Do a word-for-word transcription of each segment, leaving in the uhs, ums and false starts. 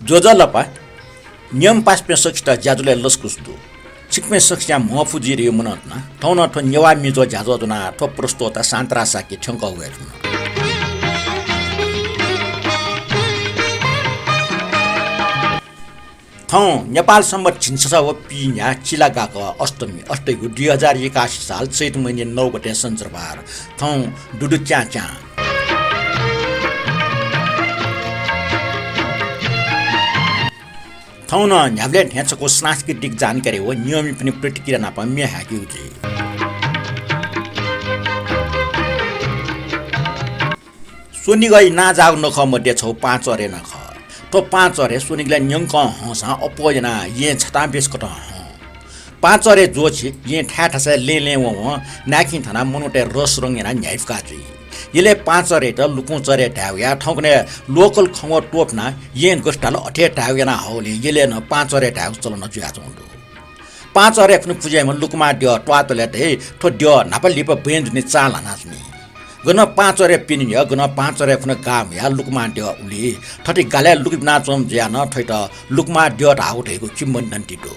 ज्वजलपा, नियम पासापिं सकसित ज्याझ्वलय् लसकुस दु। छिकपिं सकसियां म्हफु जुइ धइगु मनंतुना थौं नं थ्व नेवाः म्ये ज्वः ज्याझ्वः ज्वनाः थ्व प्रस्तोता शान्तराज शाक्य थ्यंकः वये धुन। थौं नेपाल संवत् झिंछसः व पीन्या चिलागाक अष्टमी, अष्टैगु दुई हजार एकासी साल चैत महिना नौ गते सञ्चरबार। थौं दुदु च्यां च्यां। थौं नं न्ह्याबलें न्ह्यः छकू सांस्कृतिक जानकारी व नियमपिनि प्रतिक्रिया नाप म्ये हायेकेगु जुइ। स्वनिगःया नांजाःगु नखः मध्ये छगू पांचरे नं खः। थ्व पांचरे स्वनिगलय् न्यंकं हंसां अप्वः यानाः येँ छतां बेस कथं हं। पांचरे ज्वःछि येँ थाय् थासय् लँय् लँय् वंवं नाय्‌खिं थनाः मनूतय् रसरंग यानाः न्ह्याइपुका जुइ। यलय् पांचरेयात लुकुंचरे धायेगुया थौंकन्हय् local खँग्वः त्वपुनाः येँ गथे धाल अथे धायेगु याना हःगुलिं यलय् नं पांचरे धायेगु चलन जुयाच्वंगु दु। पांचरे खुन्हु पुजा याइम्ह लुकुमां द्यः त्वाःतले धइ थ्व द्यः न्हापा लिपा बँय् दुने चां ल्हानाच्वनी। गनं पांचरे पिने यः, गनं पांचरे खुन्हु गाः म्हुयाः लुकुमां द्यः उली। थथे गालय् लुकुबिनाच्वंम्ह जुयाः नं थ्वयात लुकुमां द्यः धाःगु धइगु किंवदन्ती दु।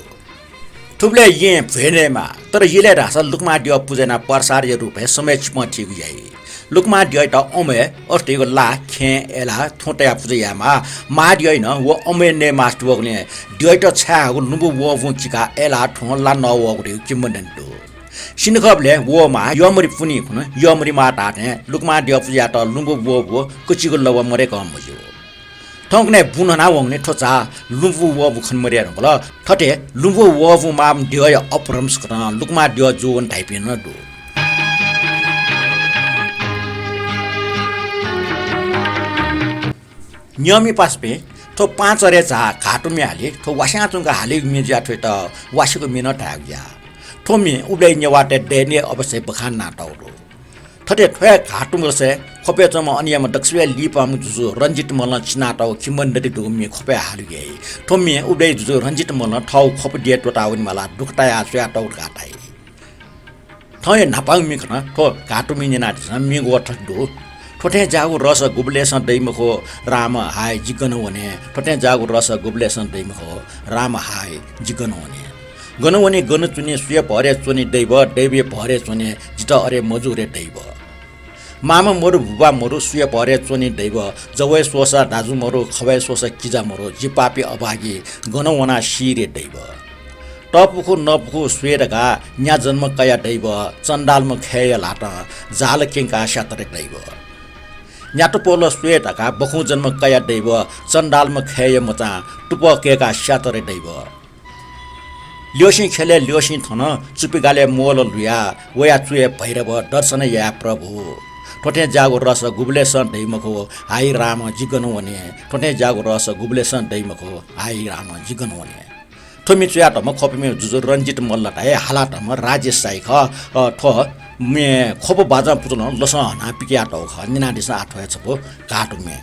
थुबलय् येँ भ्वय् नयेमाः, तर यलय् धाःसा लुकुमां द्यः पुजा यानाः प्रसादया रूपय् समय् छिपं थीगु याइ। लुकुमां द्यःयात अमय्, अथे धइगु ला, खेँ, अय्‌लाः थ्वँ तयाः पुजा यायेमाः। मां द्यःया नं व अमय् नयेमास्ति वःगुलिं द्यःयात छायेहःगु लुँबु वःबुं चिकाः अय्‌लाः थ्वँ ला नः वःगु धइगु किंवदन्ती दु। सिन्हखःबलय् वःमाः यःमरि पुन्हि खुन्हु यःमरि माः धाःथें लुकुमां द्यः पुजा यायेत लुँबु वःबु कचिगु लवः मदय्‌कं मज्यू। थौंकन्हय् बुँ न्ह्वना वंगुलिं थ्व चाः लुँबु वःबु खने मदये धुंकल। थथे लुँबु वःबु माःम्ह द्यःया अपभ्रंश कथं लुकुमां द्यः जूवन धाइपिं नं दु। नियमया पासापिं, थ्व पांचरे चाः घाःतुम्ह हाली, थ्व वास्यां च्वंक हालीगु म्ये जुयाः थ्वयात वास्यागु म्ये नं धायेगु या। थ्व म्ये उबलय् नेवाःतय् दयनीय अवस्थाय् बखान यानातःगु दु। थथे थ्वया घाःतुम्हलसय् ख्वपय् च्वंम्ह अन याःम्ह दकसिबय् लिपाःम्ह जुजु रंजित मल्लं चिनातःगु किंवदन्ती दुगु म्ये ख्वपय् हालेगु याइ। थ्व म्ये उबलय् जुजु रंजित मल्लं थःगु ख्वप द्यः त्वःताः वनेमाला धुकतायाः स्वयातःगु धकाः धाइ। थौंया न्हापांगु म्ये खँ थ्व घाःतुम्हं न्यनादिसँ, म्ये ग्वः थथे दु। थ्वथें ज्याःगु रस गुबलेसं दइ मखु, राम हाय जि गन वने। थ्वथें ज्याःगु रस गुबलेसं दइ मखु, राम हाय जि गन वने। गन वने गन च्वने, सुया भरय् च्वने दैव, दैवया भरय् च्वने, जितः अरे मजू रे दैव। मामा मरु, बुबा मरु, सुया भरय् च्वने दैव, जवय् स्वःसा दाजु मरु, खवय् स्वःसा किजा मरु, जि पापी अभागी, गन वनाः सी रे दैव। तःपुखु नपुखु स्वये धकाः न्या जन्म कया दैव, चण्डालम्ह खय्‌या ल्हातं जाल क्यंकाः स्यात रे दैव। न्यातपोल स्वये धकाः बखुं जन्म कया दैव, चण्डालम्ह खय्‌या मचां तुपः कय्‌काः स्यात रे दैव। ल्यःसिं ख्यलय् ल्यःसिं थन, चुपिगालय् मोल लुया, वया चुय् भैरव दर्शन याये प्रभु। थ्वथें ज्याःगु रस गुबलेसं दइ मखु, हाय राम जि गन वने। थ्वथें ज्याःगु रस गुबलेसं दइ मखु, हाय राम जि गन वने। थ्व म्ये च्वयातःम्ह ख्वपम्ह जुजु रंजित मल्लं धाये हालातःम्ह राजेश शाही खः। अ, थ्व म्ये ख्वप बाजं पुचलं लसं हनाः पिकयातःगु खः। न्यनादिसँ आः थ्व हे छपु घाःतुम्ह म्ये।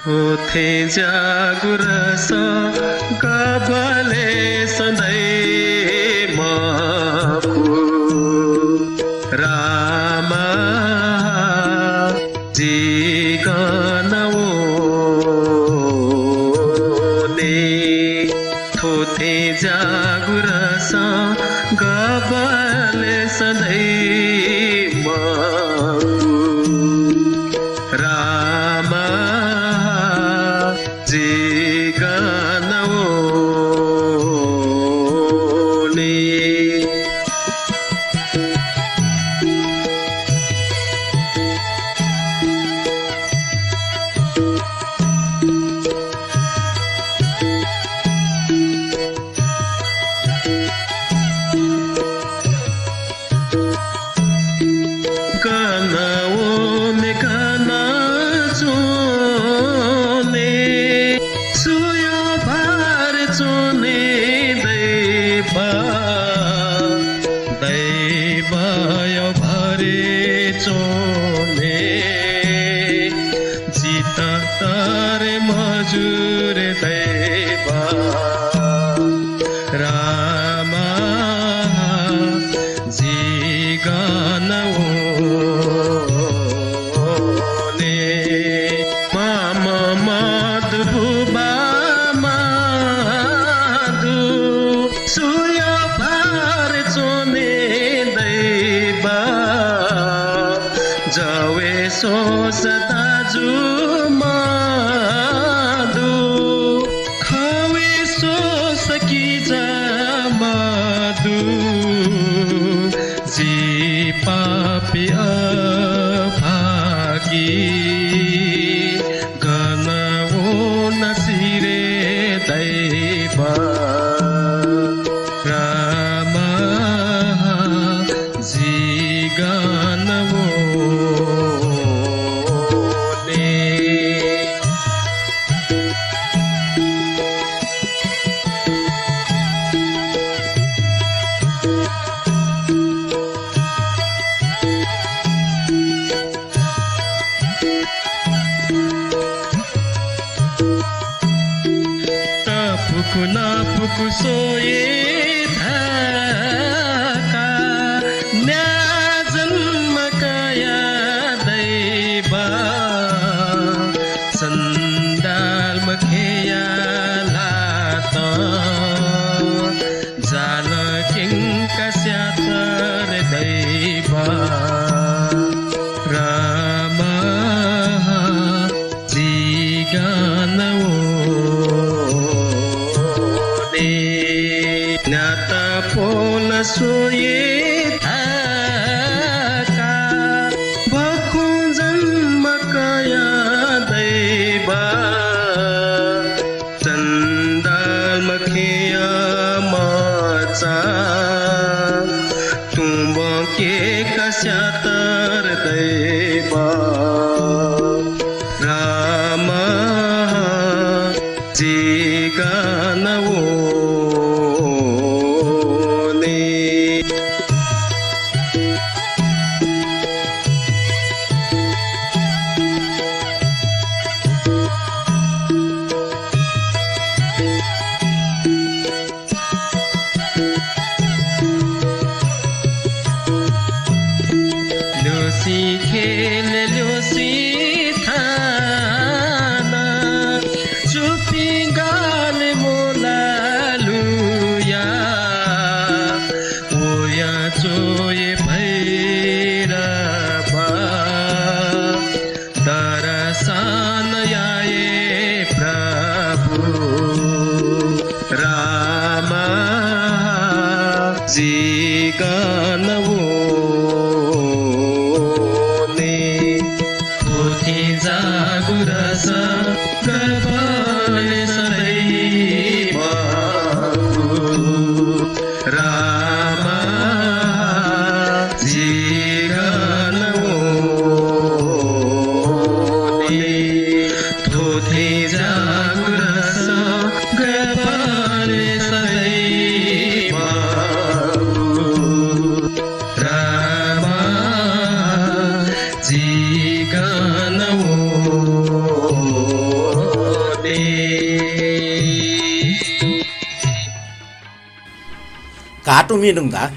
थुथें ज्याःगु रस गबलेसं दइ मखु, रामा जि गन वने। थुथें ज्याःगु रस गबलेसं दइ मखु, रामा जि गन वने। गन वने, गन च्वने। तर मजुर दैव रामा, जिगन वने। माम मधुबा माधु, सुया भार च्वने दैव, जवे सोस दाजु माधु, खवे सोस किजा माधु, जि पापी अभागी, गन वन सिरे दैव रामा, जि गन वने। तपुकु नापुकु सोये धाका, न्या जन्म कया दैव, चण्डाल मखेया लात, जाल किंका स्यातर दैव रामा, जिगन वने। न्यात पोल सोये धाका, भखु जन्म कया दैव, चण्डाल मखेया मचा, तुं बंकेका स्यातर दैव रामा, जिगन वने। ल्यूसि खेल ल्यूसि थाना, चुपिं गाल मोला लुया, वया च्वये भैरवा, दर्शन याये प्रभु रामा, जिगन वने। थुथि जागुरस गबले सधैं बाबु रामा, जिगन वने। थुथि जागुरस गबले सधैं बाबु रामा, जिगन वने। घाटु म्ये धुंकाः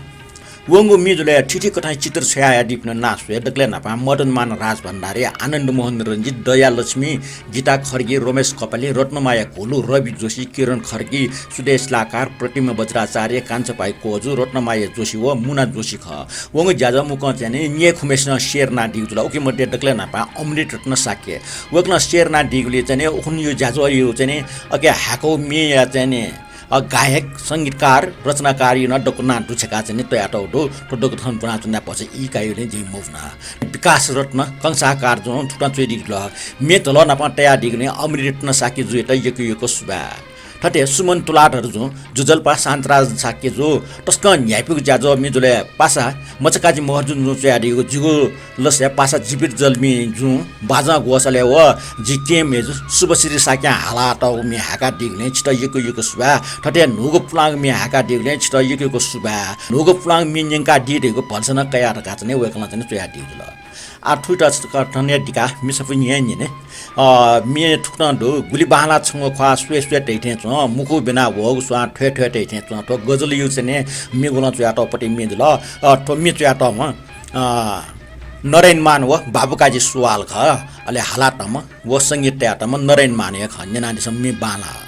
वंगु म्ये जुलय् थीथी कथंया चित्र छ्वयाहयादीपिं नां स्वये। दकलय् न्हापां मदनमान राजभण्डारी, आनन्दमोहन रंजित, दयालक्ष्मी, गीता खड्गी, रमेश कपाली, रत्नमाया घोलु, रवि जोशी, किरण खड्गी, सुदेश लाकार, प्रतिमा बज्राचार्य, कान्छापाइ कोजु, रत्नमाया जोशी व मुना जोशी खः। वंगु ज्याझ्वः मुक्कं चाहिँ नि न्येखुम्हेसिनं share यानादीगु जुल। उकी मध्ये दकलय् न्हापां अमृत रत्न शाक्य। वय्कलं share यानादीगुलिं चाहिँ नि उखुन्हु ज्याझ्वःया चाहिँ नि अके हाकःगु म्येया चाहिँ नि अ, गायक, संगीतकार, रचनाकारया नं दक्व नां दुछ्यंकाः चाहिँ नि तयातःगु दु। थ्व दक्व थन ब्वनाच्वना पछां ई काइगुलिं जिं मब्वना। विकास रत्न, कंसाकार जुं थुकथं च्वयादीगु जुल। म्ये धलः नापं तयादीगुलिं अमृत रत्न शाक्य जुयात यक्व यक्व सुभाय्। थथे सुमन तुलाधर जुं, जुजल्पा शान्तराज शाक्य जु, तसकं न्ह्याइपुगु ज्याझ्वः म्ये जुलय् पासा मचाकाजी महर्जन जुं च्वयादीगु जिगु लसय् पासा जीवित जल म्ये जुं बाजं ग्वसालय् व जि केहेँ मय्जु शुभश्री शाक्यं हालातःगु म्ये हाय्कादीगुलिं छितः यक्व यक्व सुभाय्। थथे न्हूगु पुलांगु म्ये हाय्कादीगुलिं छितः यक्व यक्व सुभाय्। न्हूगु पुलांगु म्ये न्यंकादी धइगु भलसा नं कया धकाः चाहिँ नि वय्कलं चाहिँ नि च्वयादीगु जुल। आः थुइत छकः थन हे दिका, मिसापिनि हे न्यने। अ, म्ये थुकथं दु, गुलि बांलाः छंगु ख्वाः स्वये स्वये धइथें च्वं, मुखु ब्यना ह्वःगु स्वां थ्वये थ्वये धइथें च्वं। थ्व गजलया चाहिँ म्ये गुलं च्वयातःगु पति म्ये जुल। अ, थ्व म्ये च्वयातःम्ह, अ, नारायण मान व बाबुकाजी सुवाल खः। अले हालातःम्ह व संगीत तयातःम्ह नारायण मान हे खः। न्यनादिसँ म्ये बांलाः।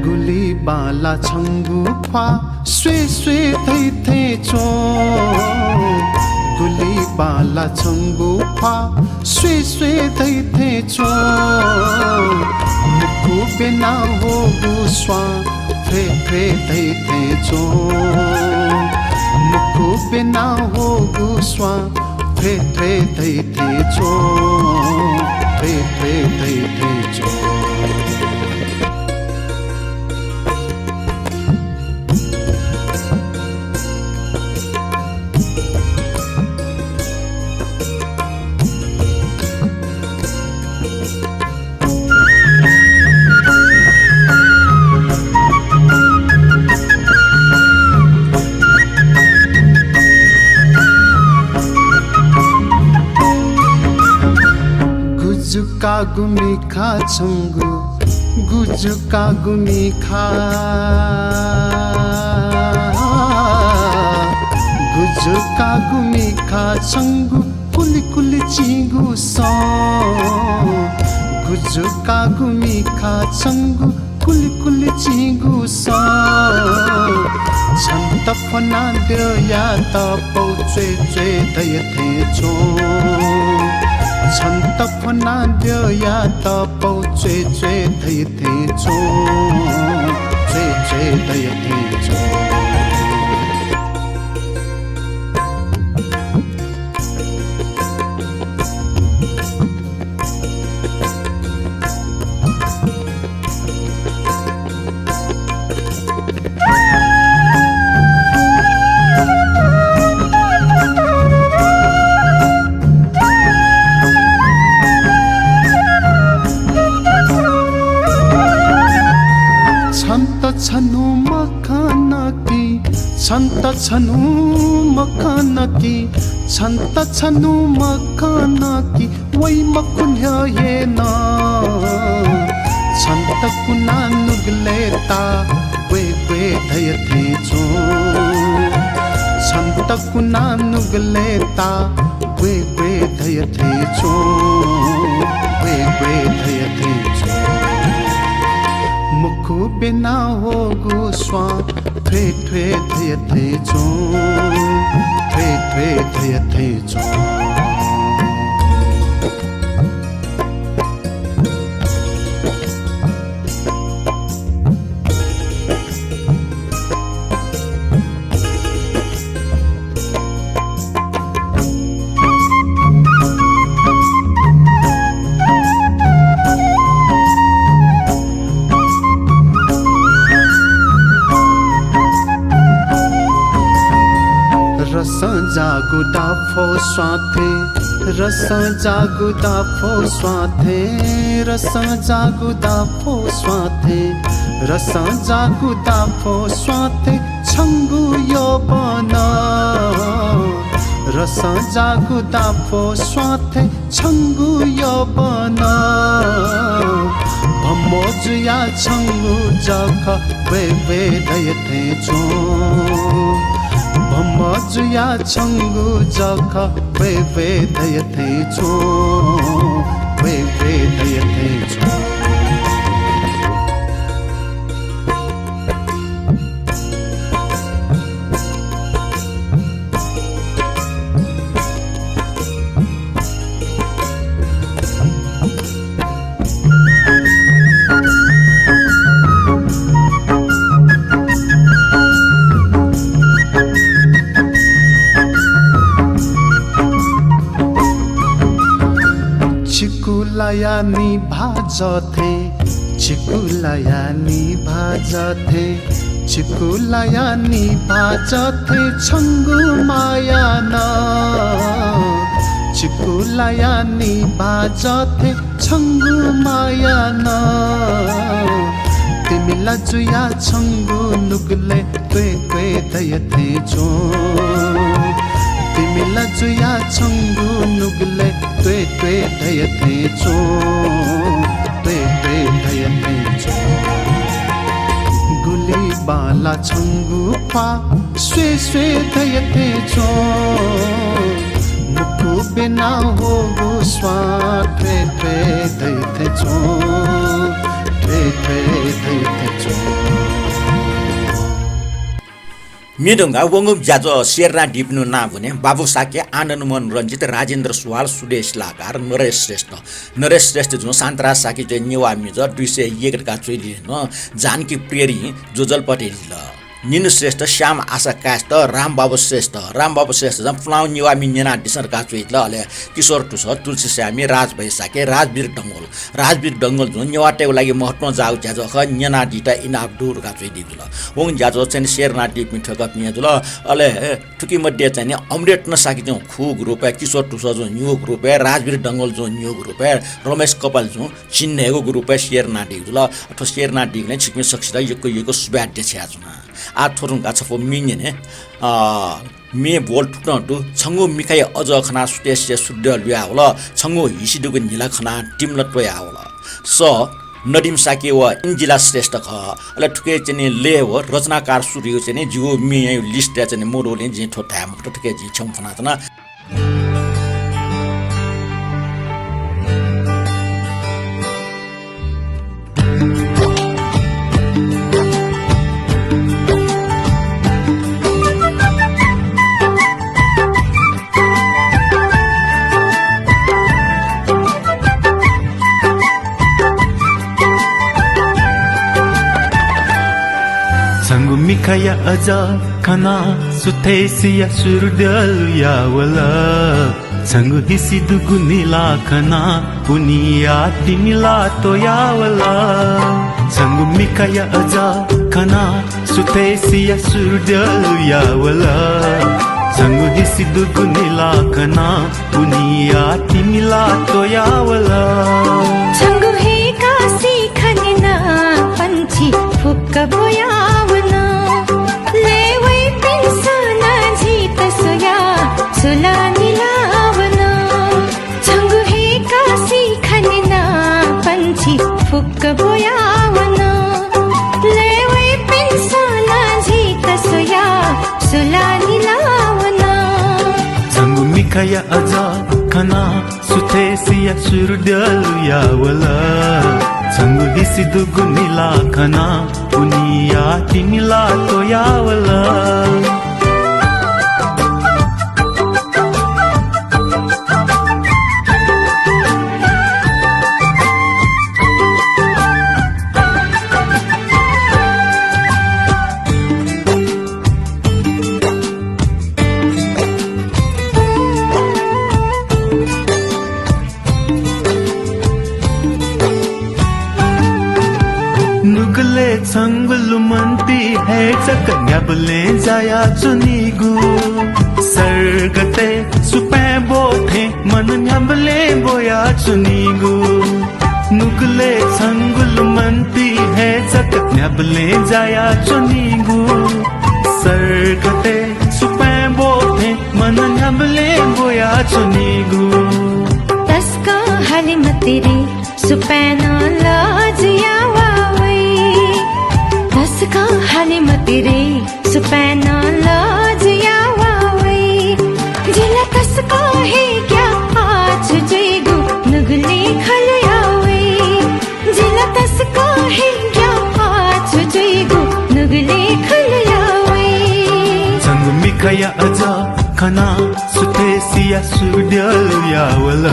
गुलि बांलाः छंगु ख्वाः स्वये स्वये धइथें च्वं। गुलि बांलाः छंगु ख्वाः स्वये स्वये धइथें च्वं। मुखु ब्यना ह्वःगु स्वां थ्वये थ्वये धइथें च्वं। मुखु ब्यना ह्वःगु स्वां थ्वये थ्वये धइथें च्वं। थ्वये थ्वये धइथें च्वं। गुजुकागु मिखा छंगु, गुजुकागु मिखा, गुजुकागु मिखा छंगु, कुलि कुलि चिंगु सं। गुजुकागु मिखा छंगु, कुलि कुलि चिंगु सं। छन्त फ्वनाः द्यःयात पौ च्वये च्वये धयाथें च्वं। छन्त फ्वनाः द्यःयात पौ च्वये च्वये धयाथें च्वं। च्वये च्वये धयाथें च्वं। छन्त छन्हु मखन कि, छन्त छन्हु मखन कि, छन्त छन्हु मखन कि, वइ मखु न्ह्यः हे नं। छन्त कुनाः नुगलय् ताः ग्वय् ग्वय् धयाथें च्वं। छन्त कुनाः नुगलय् ताः ग्वय् ग्वय् धयाथें च्वं। ग्वय् ग्वय् धयाथें च्वं। मुखु ब्यना ह्वःगु स्वां थ्वये थ्वये धयाथें च्वं। थ्वये थ्वये धयाथें च्वं। रसं जाःगु दाफो स्वां थें, रसं जाःगु दाफो स्वां थें, रसं जाःगु दाफो स्वां थें, रसं जाःगु दाफो स्वां थें छंगु यौवन। रसं जाःगु दाफो स्वां थें छंगु यौवन। भम्हो जुयाः छंगु जःखः ब्वय् ब्वय् धयाथें च्वं। भम्हो जुयाः छंगु जःखः ब्वय् ब्वय् धयाथें च्वं। ब्वय् ब्वय् धयाथें च्वं। छिकुलाया निभाजथे, छिकुलाया निभाजथे, छिकुलाया निभाजथे छंगु माया न। छिकुलाया निभाजथे छंगु माया न। तिमिला जुया छंगु नुगलय् त्वय् त्वय् धयथें च्वं। तिमिला जुया छंगु नुगलय् त्वय् त्वय् धयथें च्वं। त्वय् त्वय् धयथें च्वं। गुलि बांला छंगु ख्वाः स्वये स्वये धयथें च्वं। मुक्कु ब्यना ह्वःगु स्वां त्वय् त्वय् धयथें च्वं। त्वय् त्वय् धयथें च्वं। म्ये धुंकाः वंगु ज्याझ्वः सेय् यानादीपिनिगु नां वने बाबु शाक्य, आनन्द मोहन रञ्जित, राजेन्द्र सुवाल, सुदेश शिलाकार, नरेश श्रेष्ठ। नरेश श्रेष्ठ जुं शान्तराज शाक्यजुया नेवाः म्ये ज्वः दुई सय एक धकाः च्वयादीधुन। जानकी प्रेरिं ज्वजलपा तयादिल। निन्नु श्रेष्ठ, श्याम आशा कायस्थ, रामबाबु श्रेष्ठ, रामबाबु श्रेष्ठ जुं पुलांगु नेवाः म्ये न्यनादिसँ धकाः च्वयादिल। अले किशोर तुस, तुलसी स्यामी, राजभाइ शाक्य, राजवीर डंगोल, राजवीर डंगोल जुं नेवाःतय्गु लागि महत्वं जाःगु ज्याझ्वः खः, न्यनादीत इनाप दु धकाः च्वयादीगु जुल। वंगु ज्याझ्वः चाहिँ सेय् यानादीपिं थ्वकःपिं हे जुल। अले थुकी मध्ये चाहिँ नि अमरेश शाक्य जुं खूगु रूपय्, किशोर तुस जुं न्यंगु रूपय्, राजवीर डंगोल जुं न्यंगु रूपय्, रमेश कपाल जुं झिंन्हय्गू रूपय् सेय् यानादीगु जुल। अ, थ्व सेय् यानादीगुलिं छिकपिं सकसित यक्व यक्व सुभाय् देछानाच्वना। आः थ्व धुंकाः छपु म्ये न्यने, अ, म्ये बोल थुकथं दु। छंगु मिखाया अजः खनाः सुथय् सिया सूर्यदय् लुयावल। छंगु हिसि दुगु न्हिला खनाः तिमिला त्वयावल। सः नदिम शाक्य व इन्जिला श्रेष्ठ खः। अले थुके चाहिँ नि लय् व रचनाकार सुरु याइगु चाहिँ नि जिगु म्येया list-य् चाहिँ नि मदुगुलिं जिं थ्व धाये मफुत, थुके जिं क्षमा फ्वनाच्वना। छंगु मिखाया अजः खनाः सुथय् सिया सूर्यदय् लुयावल। छंगु हिसि दुगु न्हिला खनाः पुन्हिया तिमिला त्वयावल। छंगु मिखाया अजः खनाः सुथय् सिया सूर्यदय् लुयावल। छंगु हिसि दुगु न्हिला खनाः पुन्हिया तिमिला त्वयावल। छंगु हे कासी खनेना पंछि फुक्क ब्वयावन। लय् वइपिन्सं नं झीत स्वयाः सुलानि लावन। छंगु हे कासी खनेना पंछि फुक्क ब्वयावन। लय् वइपिन्सं नं झीत स्वयाः सुलानि लावन। छंगु मिखाया अजः खनाः सुथय् सिया सूर्यदय् लुयावल। छंगु हिसि दुगु न्हिला खनाः पुन्हिया तिमिला त्वयावल। नुगलय् छंगु लुमन्ति हे जक न्ह्याबलें जायाच्वनीगु। सर्गतय् सुपाँय् ब्वथें मन न्ह्याबलें ब्वयाच्वनीगु। नुगलय् छंगु लुमन्ति हे जक न्ह्याबलें जायाच्वनीगु। सर्गतय् सुपाँय् ब्वथें मन न्ह्याबलें ब्वयाच्वनीगु। तसकं हाले मते रे, सुपाँय् नं लः जुयाः वा वइ। तसकं हाले मते रे, सुपाँय् नं लः जुयाः वा वइ। जि ला तसकं हे ग्याः, आः छु जुइगु नुगलय् खँ ल्हुयाः वइ। जि ला तसकं हे ग्याः, आः छु जुइगु नुगलय् खँ ल्हुयाः वइ। छंगु मिखाया अजः खनाः सुथय् सिया सूर्यदय् लुयावल।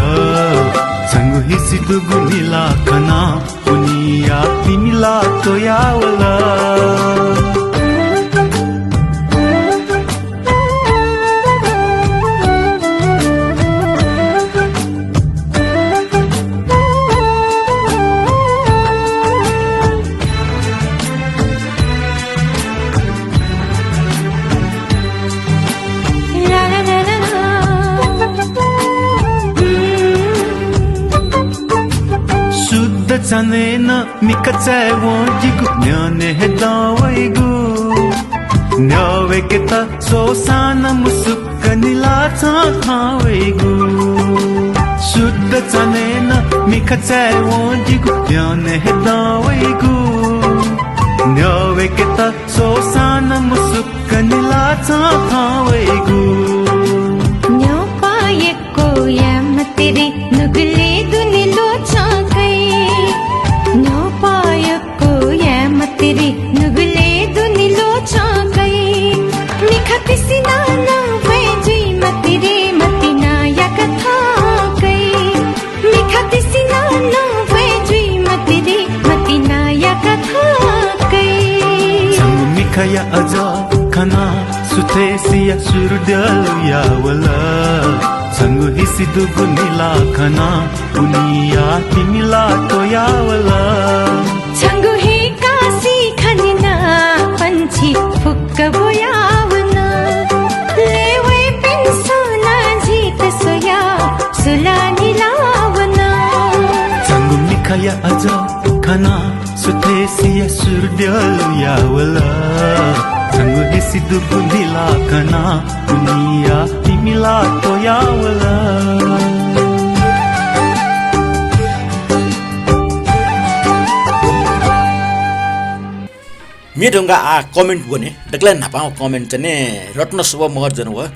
छंगु हिसि दुगु न्हिला खनाः पुन्हिया तिमिला त्वयावल। अनेन मिखा चाय् वं जिगु न्ह्यःने हे दं वइगु। न्ह्यः वय्केत स्वसां नं मुसुक्क निलाः छं थं वइगु। शुद्ध चान्हय् नं मिखा चाय् वं जिगु न्ह्यःने हे दं वइगु। न्ह्यः वय्केत स्वसां नं मुसुक्क निलाः छं थं वइगु। न्ह्यःपाः यक्व याये मते रे, नुगलय् दुने ल्वःछं कइ। न्ह्यःपाः यक्व याये मते रे, नुगलय् दुने ल्वःछं कइ। मिखा तिसिनाः नं भ्वय् जुइ मते रे, मतिनाया कथं कइ। मिखा तिसिनाः नं भ्वय् जुइ मते रे, मतिनाया कथं कइ। छंगु मिखाया अजः खनाः सुथय् सिया सुरु द्यलुया वल। छंगु हिसि दुगु निलाः खनाः पुन्हिया तिमिला त्वया वल। छंगु हे कासि खनेनाः पंक्षी फुक्क ब्वया वन। लय् वइपिन्सं नं जितः स्वयाः सुलाः निला वन। छंगु मिखाया अजः खनाः सुथय् सिया सुरु द्यलुया वल। छंगु हिसि दुगु निलाः खनाः पुन्हिया तिमिला त्वया वल। म्ये धुंकाः आः comment ब्वने, दकलय् न्हापां comment चाहिँ नि रत्न शोभा महर्जन व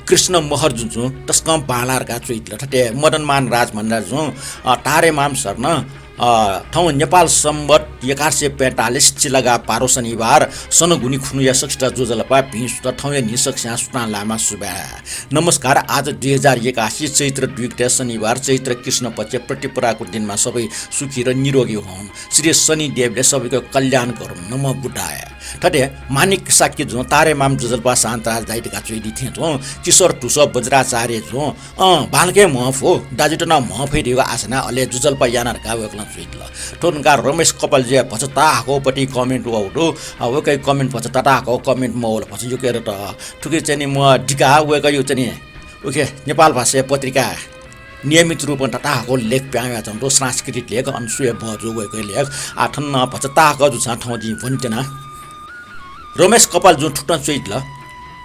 कृष्ण महर्जन जुं तसकं बांलाः धकाः च्वइदिल। थथे मदनमान राज भण्डारी जुं, अ, तारे माम शरण, अ, थौं नेपाल संवत् एघार सय पैंतालिस चिलागा बाह्रौं शनिबार सनगुनी खुन्हुया सकसित ज्वजलपा भिं सुथ, थौंया न्हिं सकसियां सुथां लायेमा सुभाय्। नमस्कार, आज दुई हजार एकासी चैत्र दुई गते शनिबार, चैत्र कृष्ण पक्ष प्रतिपदाको दिनमा सबै सुखी र निरोगी होऊन्। श्री शनि देवले सबैको कल्याण गरून्। नमो बुद्धाय। थथे माणिक शाक्य जुं तारे माम ज्वजलपा शान्त राज दाइ धकाः च्वइदी थें च्वं किशोर धुसः वज्राचार्य जुं, अँ, बांलाक हे म्ह फु, दाजुत नं म्ह फइ धइगु आशा याना अले ज्वजलपा याना धकाः वय्कलं च्वइदिल। थ्व धुंकाः रमेश कपालजुया भचा ताहाकःपट्टि comment वःगु दु। अ, वय्कःया comment भचा ताहाकः comment मवल, भचा यक्व हे दत। थुकी चाहिँ नि म्ह दिकाः वय्कःया चाहिँ नि उखे नेपाल भाषाया पत्रिका नियमित रूपं ताहाकः लेख पिहां वयाच्वंगु दु, सांस्कृतिक लेख, अन स्वये बहःजू वय्कःया लेख। आः थन नं भचा ताहाकः जूसां थौं जिं ब्वनेत्यना। रमेश कपालजुं थुकथं च्वइदिल,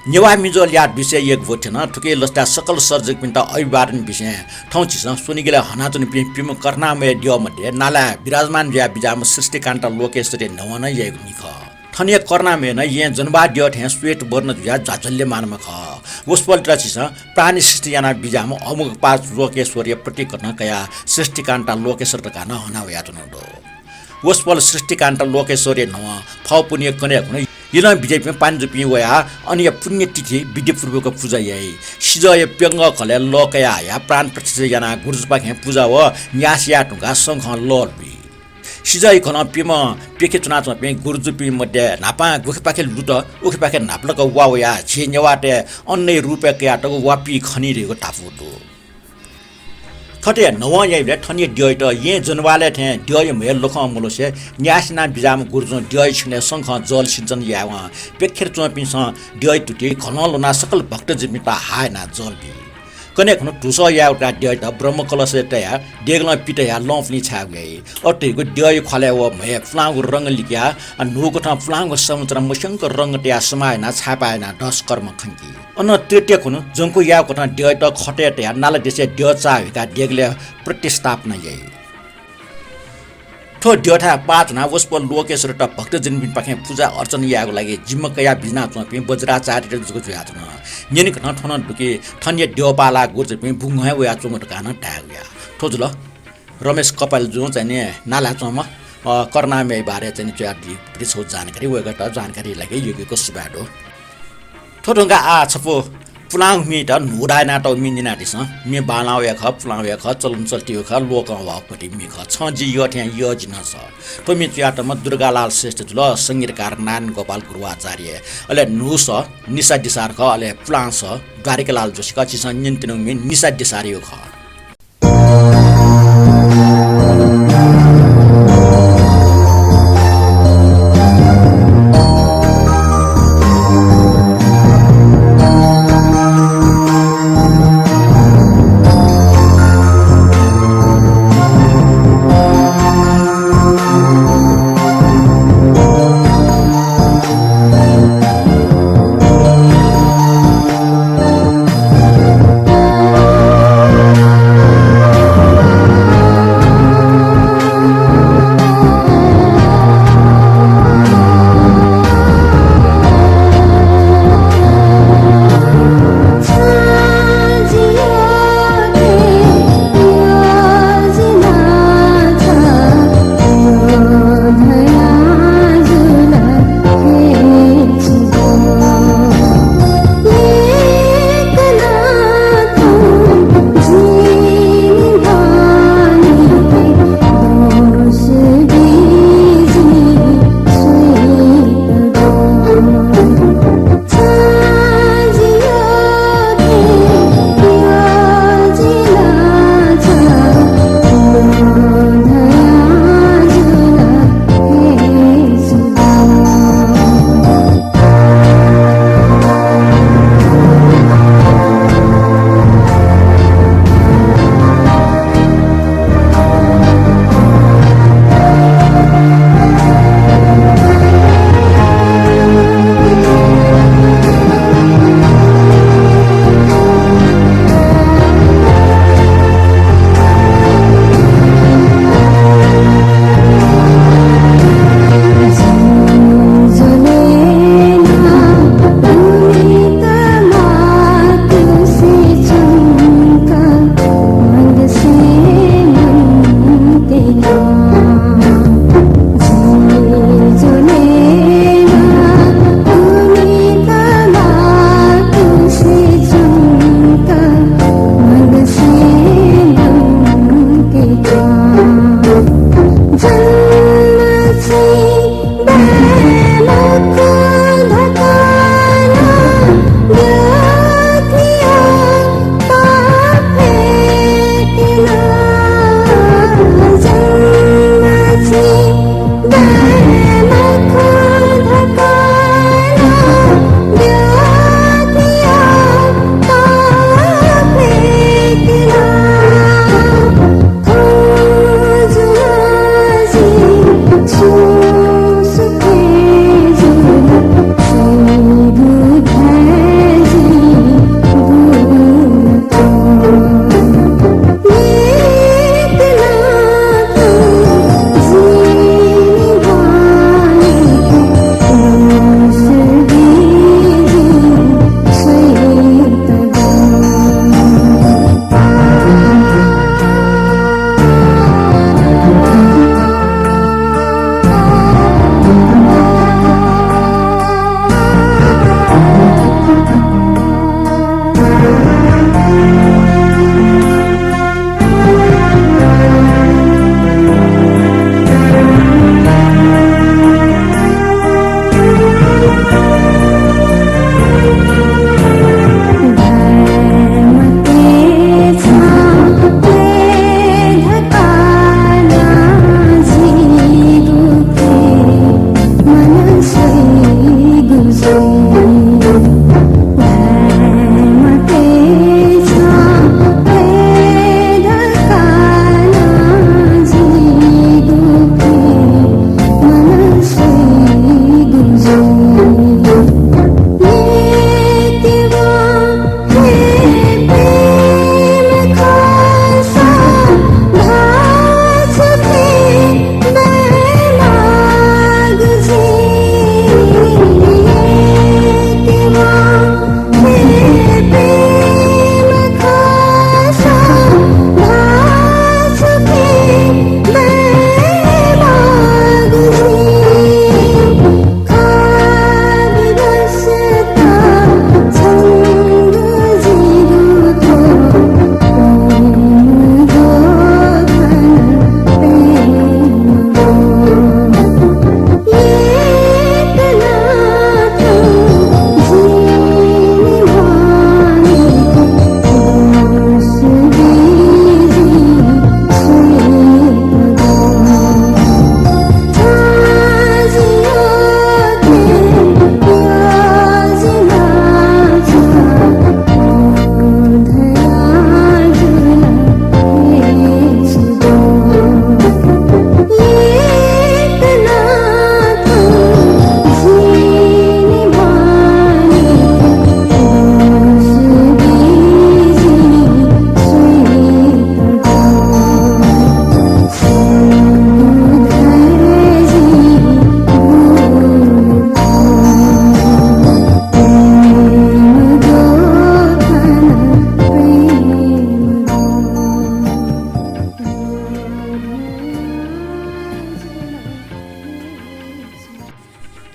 नेवाः मिजोल याः दुई सय एक ब्व थ्यन, थुकी लसताय् सकल सर्जकपिन्त अभिवादन बिसें थौं झीसं स्वनिगलय् हनाच्वनीपिं प्यम्ह करुणामय द्यः मध्ये नालाय् विराजमान जुयाः बिज्याःम्ह सृष्टिकान्त लोकेश्वरी न्हवं नं याइगु नि खः। थनिया करुणामयं नं येँ जनवाः द्यः थें श्वेत वर्ण जुयाः जाज्वल्यमानम्ह खः। वसपोलयात झीसं प्राणी सृष्टि यानाः बिज्याःम्ह अमोघपाद लोकेश्वरया प्रतीक कथं कयाः सृष्टिकान्त लोकेश्वर धकाः नं हना वयाच्वनागु दु। वसपोल सृष्टिकान्त लोकेश्वरया न्हवं फः पुन्हिया कन्हय् खुन्हु इलं बिज्याइपिं पानीजूपिं वयाः अनया पुण्यतिथि विधिपूर्वक पुजा याइ। सिजःया प्यंगः घलय् लः कयाः हयाः प्राण प्रतिष्ठा यानाः गुरुजुपाखें पुजा व न्यास याये धुंकाः शंखं लः लुइ। सिजःया घलं प्यम्ह प्यखे च्वनाच्वंपिं गुरुजुपिं मध्ये न्हापां गुखेपाखे लुत, उखेपाखे न्हापालाक वा वयाः झी नेवाःतय् अन्नया रूपय् कयातःगु वापी खनी धइगु धापू दु। थथे न्हवं याइबलय् थनिया द्यःयात येँ जनवालय् थें द्यःया म्हय् लखं मलुसे न्यास यानाः बिज्याःम्ह गुरुजुं द्यःया छेनय् शंखं जल सिञ्चन यायेवं प्यखेर च्वंपिन्सं द्यःया तुतिइ घलं ल्वनाः सकल भक्तजनपिन्त हाः यानाः जल बी। कन्हय् खुन्हु धुसः यायेगु धकाः द्यःयात ब्रह्मकलशय् तयाः देगलं पित हयाः लँपुलिं छायेगु याइ। अथे धइगु द्यःया ख्वालय् व म्हय् पुलांगु रंग लिकयाः न्हू कथं पुलांगु समुद्रं मस्यंक रंग तयाः समाः यानाः छाय्पाः यानाः दस कर्म खंकी। अनं तृतीया खुन्हु जंक्व यायेगु कथं द्यःयात खटय् तयाः नाला देशय् द्यः चाःहुइकाः देगलय् प्रतिस्थापना याइ। थ्व द्यःथाय् पाः च्वनाः वसपोल लोकेश्वरयात भक्तजनपिन्पाखें पुजा अर्चना यायेगु लागि जिम्मा कयाः बिज्यानाच्वंपिं वज्राचार्यत जक जुयाच्वन। न्यनेकथं थ्व नं दु कि थनिया द्यःपाः लाः गुरुजुपिं बुंगं हे वयाच्वंगु धकाः नं धायेगु या। थ्व जुल रमेश कपालजुं चाहिँ नि नालाय् च्वंम्ह, अ, करुणामयया बारे चाहिँ नि च्वयादीगु छगू जानकारी। वय्कःयात जानकारी लाकेगु यक्व यक्व सुभाय् दु। थ्व धुंकाः आः छपु पुलांगु म्येत न्हू धाये यानातःगु म्ये न्यनादिसँ। म्ये बांलाः वया खः, पुलां वया खः, चलन चल्ति वया खः, लोकं वाःगु पति म्ये खः। छं जि यः थें यः जि नं सः। थ्व म्ये च्वयातःम्ह दुर्गालाल श्रेष्ठ जुल, संगीतकार नारायण गोपाल गुरुवाचार्य। अले न्हू सः निशा दिसार खः, अले पुलां सः द्वारिकालाल जोशी खः। झीसं न्यनेत्यनागु म्ये निशा दिसारया खः।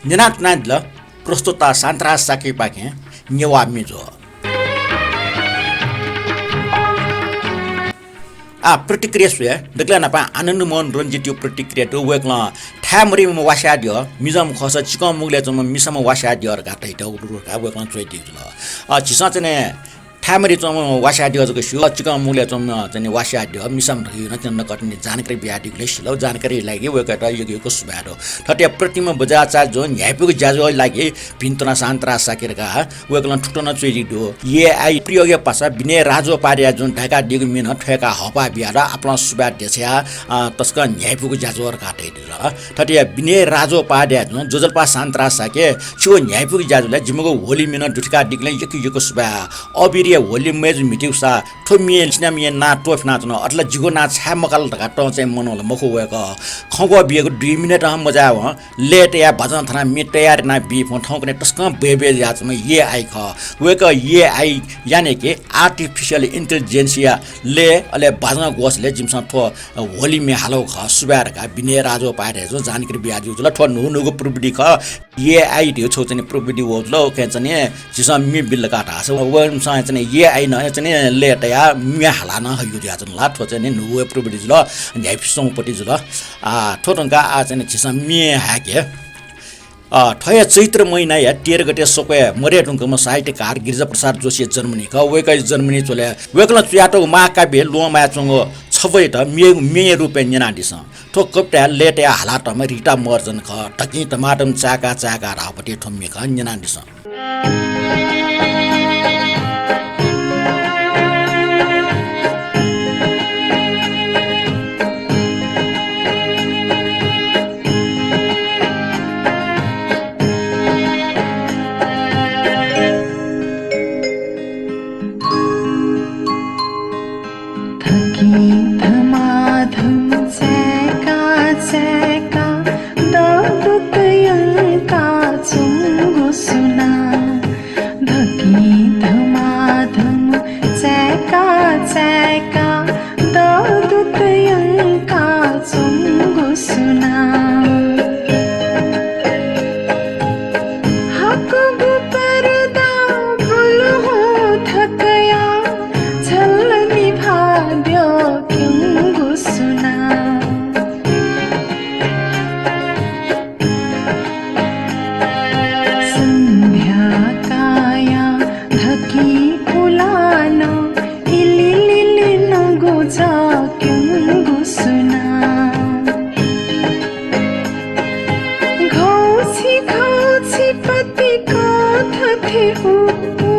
न्यनाच्वनादिल प्रस्तुता शान्तराज शाक्यपाखें नेवाः म्ये ज्वः। आः प्रतिक्रिया स्वये दकलय् न्हापां आनन्द मोहन रञ्जितया प्रतिक्रिया दु। वय्कलं थाय् मरिम्ह वास्याद्यः, मिजंम्ह खःसा चिकं मुगलय् च्वंम्ह मिसाम्ह वास्याद्यः धकाः धयातःगु दु धकाः वय्कलं च्वयादीगु जुल। अ, झीसं चाहिँ थाय् मरि च्वंम्ह वास्याद्यः जक स्यू, चिकं मुगलय् च्वंम्ह चाहिँ वास्याद्यः मिसाम्ह धइगु नं नं कथं जानकारी बियादीगुलिं सिल। जानकारी लागि वय्कःयात यक्व यक्व सुभाय् दु। थथे प्रतिमा बज्राचार्यजुं न्ह्याइपुगु ज्याझ्वः लागि भिंतुना शान्तराज शाक्य धकाः वय्कलं थुकथं नं च्वयादीगु दु। एआई प्रयोगया पासा विनय राजोपाध्यायजुं धयादीगु म्ये नं थ्वय्काः हःपाः बियाः आपालं सुभाय् देछायाः, अ, तसकं न्ह्याइपुगु ज्याझ्वः धकाः धयादीगु जुल। थथे विनय राजोपाध्यायजुं ज्वजलपा शान्तराज शाक्य, छिगु न्ह्याइपुगु ज्याझ्वलय् जिमिगु होली म्ये नं दुथ्याकादीगुलिं यक्व यक्व सुभाय्। अबिरया होली मय्जु म्हितीगुसा थ्व म्ये सिनाम्हया नां त्वःफिनाच्वन, अथे ला जिगु नां छाय् मकाल धकाः तं चाहिँ मनंल मखु वय्कः। खँग्वः बियागु दुई मिनेट हे मज्यावं लय् तयाः बाजं थनाः म्ये तयार यानाबी फुं थौंकन्हय् तसकं बय्बय् जुयाच्वंम्ह एआई खः। वय्कः एआई यानाः कि artificial intelligence या लय् अले बाजं ग्वःसालय् जिमिसं थ्व होली म्ये हालागु खः, सुभाय् धकाः विनय राजोपाध्यायजुं जानकारी बियादीगु जुल। थ्व न्हू न्हूगु प्रविधि खः। एआई धइगु छगू चाहिँ प्रविधि वःगु जुल। उकिं चाहिँ झीसं म्ये बिल धकाः धाःसा वय्कःपिन्सं चाहिँ एआई नं चाहिँ लय् तयाः म्ये हालाः नं हइगु जुयाच्वन ला। थ्व चाहिँ न्हूगु प्रविधि जुल, न्ह्याइपुसे च्वंगु पति जुल। आ, थ्व धुंकाः आः चाहिँ झीसं म्ये हाय्के। अ, थ्व हे चैत्र महिनाया तेह्र गते सक्वय् मदये धुंकूम्ह साहित्यकार गिरिजाप्रसाद जोशीया जन्मदिन खः। वय्कःया जन्मदिन झ्वलय् वय्कलं च्वयातःगु महाकाव्य ल्वहंमाय् च्वंगु छब्वयात म्ये, म्येया रूपय् न्यनादिसँ। थ्व कविताय् लय् तयाः हालातःम्ह रिता महर्जन खः। धकिं धमाधम चाय्का चाय्का धाःगु पति थ्व म्ये खः, न्यनादिसँ। धकिं धमाधम चाय्का चाय्का दःदुत यंका च्वंगु सुनां। धकिं धमाधम चाय्का चाय्का दःदुत यंका च्वंगु सुनां। हाकुगु पर्दा बुलुहुँ थकया झल्ल निभाः द्यः क्यंगु सुनां। सन्ध्या काया धकिं उलानं इलिलिलि नगु जः क्यंगु सुनां। घौछि घौछि पतिकं थथे उ, उ,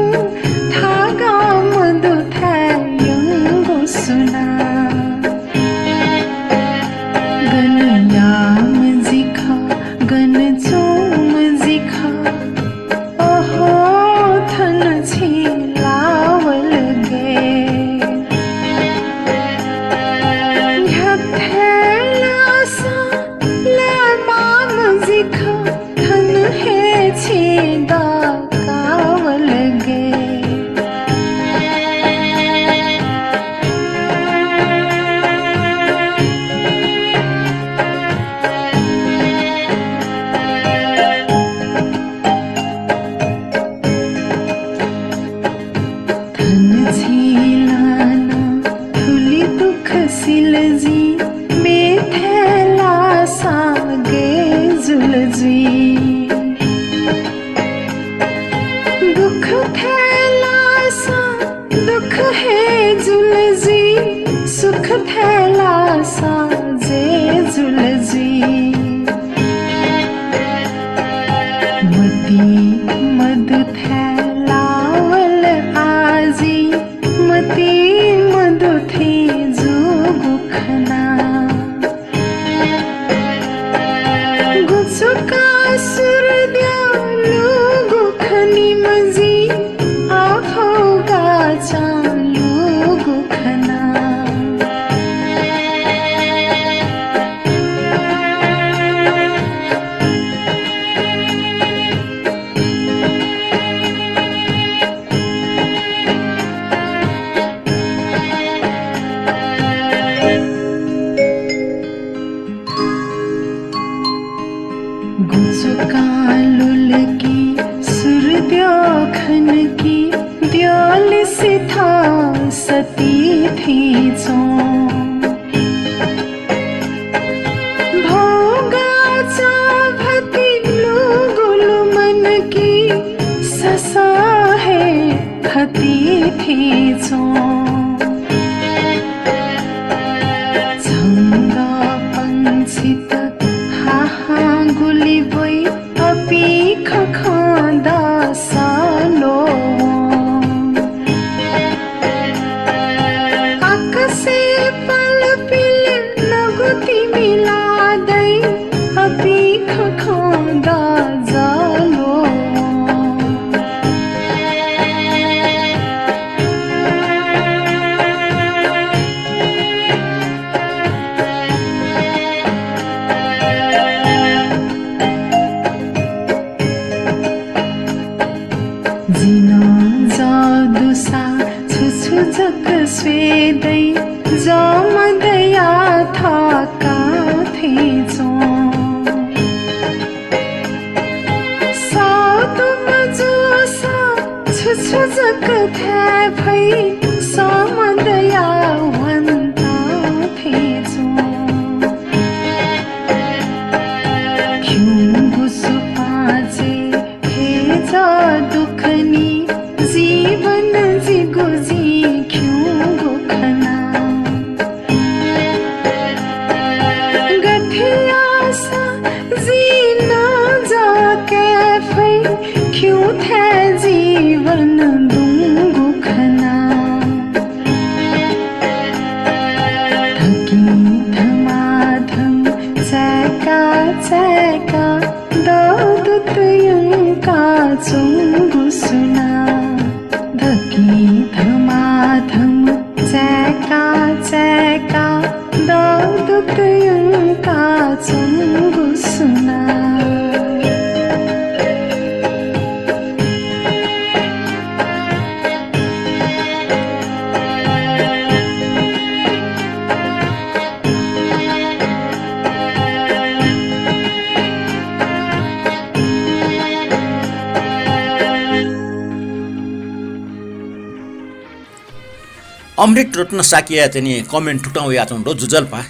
थागा मदुथाय् यंगु सुनां। गन याःम्ह जि खः, गन च्वंम्ह जि खः, अहो, थन छिं लावल गय्। न्ह्याथाय् लाःसा लय् माःम्ह जि खः, थन हे छिं दःकावल गय्। थन छिं लानाः थुलि दुःख सिल जिं, मेथाय् लाःसा गय् जुल जुइ। दुःखथाय् लाःसा दुःख हे जुल जुइ, सुखथाय् लाःसा जय जुल जुइ। मतिइ मदुथाय् लावल आः जि, मतिइ मदु थें जूगु खना। गुचुका सुरु द्यः लूगु खनी मजि, आफौ गाचां लूगु खना। गुचुकां लुलकी सुर द्यः खनकी द्यः लिसे थासति थें च्वं। भौगा चाभति लुगुलु मनकी ससः हे खति थें च्वं। झंगः पंक्षीत हाहां गुलि ब्वइ अपिं खखं दसलो वं। आकाशय् पलपिल नगु तिमि ला दइ अपिं खखं दजलो वं। जिं नं जः दुसा छु छु जक स्वये दइ, जः मदयाः थकाः थें च्वं। सः दुम्ह जूसा छु छु जक धाये फइ, सः मदयाः ह्वंताः थें च्वं। खिउँगु सुपाँचय् हे जः दुखनी, जीवन जिगु जिं खिउँगु खना। गथे याःसा जिं नं जः काये फइ, खिउँथाय् जीवन दुंगु खना। धकिं धमाधम चाय्‌का चाय्‌का दःदुत यंका च्वंगु सुना। धकिं धमाधम चाय्‌का चाय्‌का दःदुत यंका च्वंगु सुना। अमृत रत्न शाक्यया चाहिँ नि comment थुकथं वयाच्वंगु दु, जुजलपा।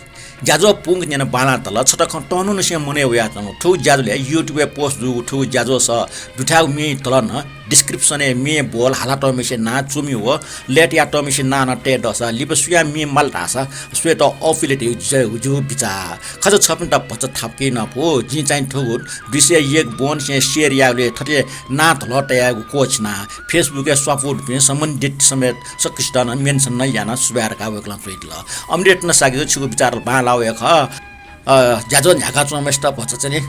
ज्याझ्वः पूवंक न्यन बांलाः तल, छता खँ तःन्हु निसें मनय् वयाच्वंगु। थुगु ज्याझ्वलय् YouTube-य् post जूगु थुगु ज्याझ्वःसः दुथ्याःगु म्ये तल नं description-य् म्ये ब्वल, हालातःम्हेसिया नां च्वमि व let याःतःम्हेसिया नां नं तये दःसा लिपा सुयां म्ये माल धाःसा स्वयेत अःपुइ ले धइगु जि, जिगु बिचाः। खः, छपिन्त भचा थाकुइ नं फु, जिं चाहिँ थुगु दुई सय एक ब्वंनिसें share यायेगुलिइ थथे नां धलः तयागु क्वःछिना Facebook-य् स्वापू दुपिं सम्बन्धित समेत सकसितं नं mention नं यानाः सुभाय् धकाः वय्‌कलं च्वयादिल। अमृत रत्न शाक्यजु, छिगु बिचाः बांलाः वया खः। अ, ज्याझ्वः न्ह्याकाच्वंम्हेसित भचा चाहिँ नि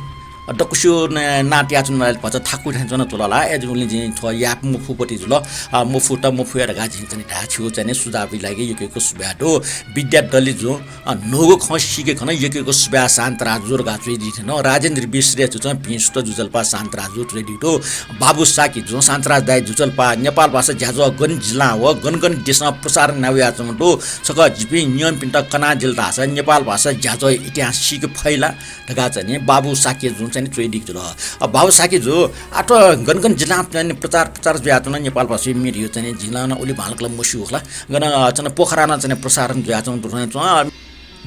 दक्वसिगु न-, नां तयाच्वनेमालि भचा थाकु थें च्वनाच्वल ला। अय्‌जूगुलिं जिं थ्व याये मफुपति जुल। अ, मफुत मफुया धकाः जिं चाहिँ नि धाये। छिगु चाहिँ नि सुझावया लागि यक्व यक्व सुभाय् दु। विद्या दलिजु, अ, न्हूगु खँ सीके खन, यक्व यक्व सुभाय् शान्तराजजु धकाः च्वयादी थें नं। राजेन्द्र विश्रेष्ठ जुं भिं सुत जुजलपा शान्तराजजु च्वयादीगु दु। बाबु शाक्यजुं शान्तराज दाइ जुजलपा नेपाल भाषा ज्याझ्वः गन जिल्लां व गन गन देशं प्रसारण याना वयाच्वंगु दु। छकः जिपिं नियमपिन्त कनादिल धाःसा नेपाल भाषा ज्याझ्वः इतिहास सीके फइ ला धकाः चाहिँ नि बाबु शाक्यजुं चाहिँ नि च्वयादीगु जुल। अ, बाबु शाक्यजु, आः थ्व गन गन जिल्लां चाहिँ नि प्रचार, प्रचार जुयाच्वन नेपाल भाषाया म्ये धइगु चाहिँ नि जिं ला नं उलि बांलाक ला मस्यू खला। गन, अ, चाहिँ नि पोखरां नं चाहिँ नि प्रसारण जुयाच्वंगु दु थें च्वं।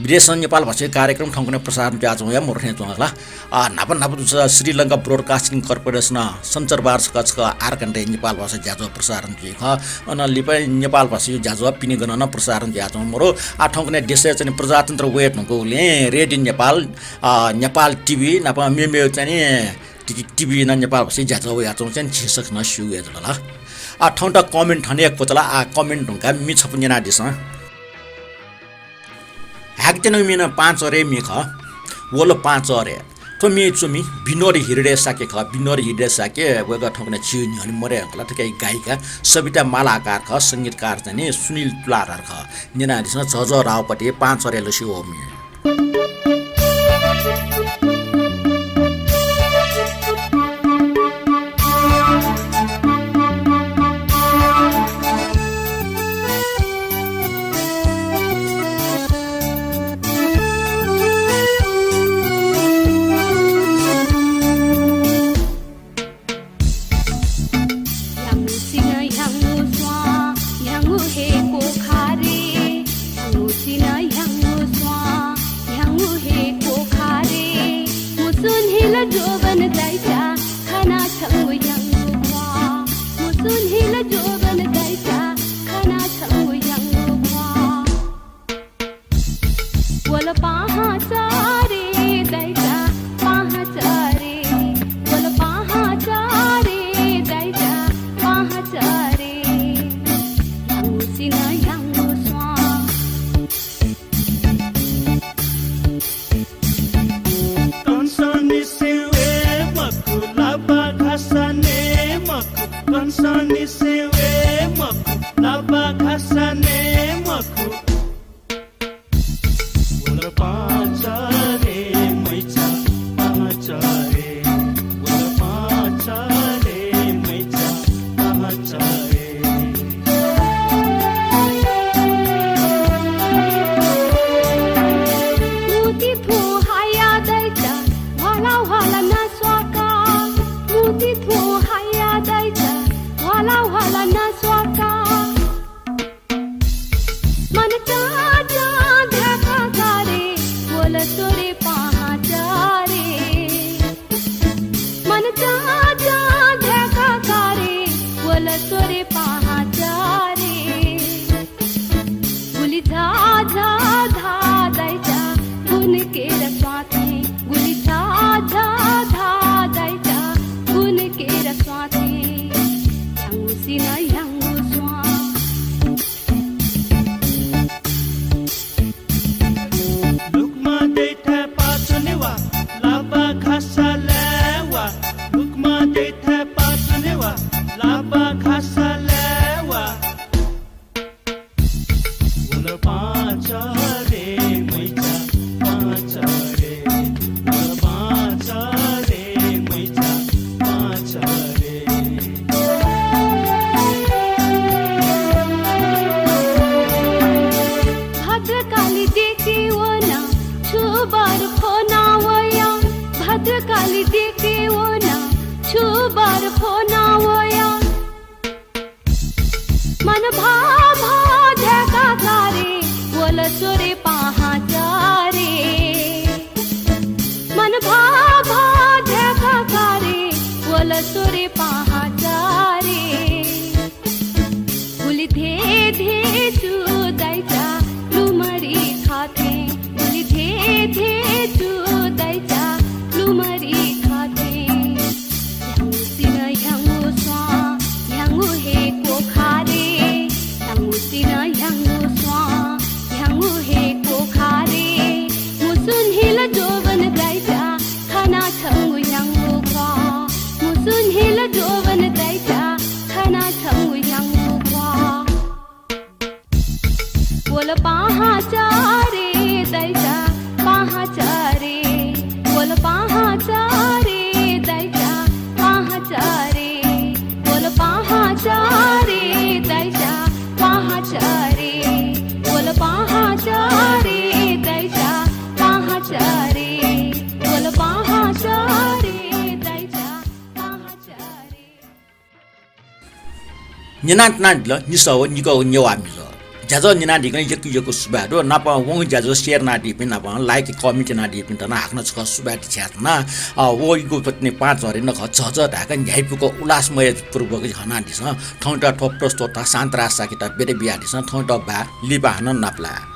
विदेशं नेपाल भाषाया कार्यक्रम थौंकन्हय् प्रसारण जुयाच्वंगु हे मरु थें च्वं खला। अ, न्हापा न्हापा दुसा श्रीलंका Broadcasting Corporation सञ्चरबार छकः छकः आठ घण्टाय् नेपाल भाषा ज्याझ्वः प्रसारण जुइ खः। अन लिपा नेपाल भाषाया ज्याझ्वः पिने गनं नं प्रसारण जुयाच्वंगु मरु। आः थौंकन्हय् देशय् चाहिँ नि प्रजातन्त्र वये धुंकूगुलिं रेडियो नेपाल, अ, नेपाल टिभी नाप मेमेगु चाहिँ नि टि-, टिभी नं नेपाल भाषाया ज्याझ्वः वयाच्वंगु चाहिँ नि झीसं नं स्यू हे जुल ला। आः थौंता comment थन हे क्वचाल, आः comment धुंकाः म्ये छपु न्यनादिसँ। हाकनं म्ये नं पाँचरे म्ये खः। वल पाँचरे। थ्व म्ये च्वमि विनोद हृदय शाक्य खः। विनोद हृदय शाक्य वय्‌कः थौंकन्हय् झीगु न्ह्यःने मदये धुंकल। थुकिया गायिका सबिता मालाकार खः। संगीतकार चाहिँ नि सुनिल तुलाधर खः। न्यनादिसँ झःझः रावपति पाँचरे लसि वःगु म्ये। इथाय् पाचुने वा, लापा खासा लाय् वा। वल पाचा रे मैचा, पाचा रे। वल पाचा रे मैचा, पाचा रे। भद्रकाली देके वना, छु बर फ्वना वया। भद्रकाली देके वना, छु बर फ्वना वया। मन भाभा ध्याका कारे, वल स्वरे पाहाचा रे। मन भाभा ध्याका कारे, वल स्वरे पाहाचा रे। उलि धे धे चु दाइचा लुमरि खथें, उलि धे धे चु दाइचा लुमरि खथें। ह्याङ्गु सिन ह्याङ्गु स्वां, ह्याङ्गु हे कोखारे। ह्याङ्गु सिन ह्याङ्गु स्वां, ह्याङ्गु हे कोखारे। मुसुन हिल जोवन दाइचा, खना छंगु ह्याङ्गु ख्वाः। मुसुन हिल जोवन दाइचा, खना छंगु ह्याङ्गु ख्वाः। वल पाहाचा रे दाइचा, पाहाचा रे। वल पाहाचा रे दाइचा, पाहाचा रे। वल पाहाचा रे दाइचा, पाहाचा रे। वल पाहाचा रे दाइचा, पाहाचा रे। वल पाहाचा रे दाइचा, पाहाचा रे। न्यनातनादिल निसः व निकः व नेवाः मिजं। ज्याझ्वः न्यनादीकं यक्व यक्व सुभाय् दु। नापं वंगु ज्याझ्वः share यानादीपिं नापं like comment यानादीपिन्त नं हाकनं छकः सुभाय् देछाये धुन। अ, व इगु पत्नी पाँच झरे नखः झःझः धाय्‌क न्ह्याइपुक उल्लासमयपूर्वक हनादिसँ। थौंयात थ्व प्रस्तोता शान्तराज शाक्ययात बिदा बियादिसँ। थौंयात बाः, लिपा हानं नापलाये।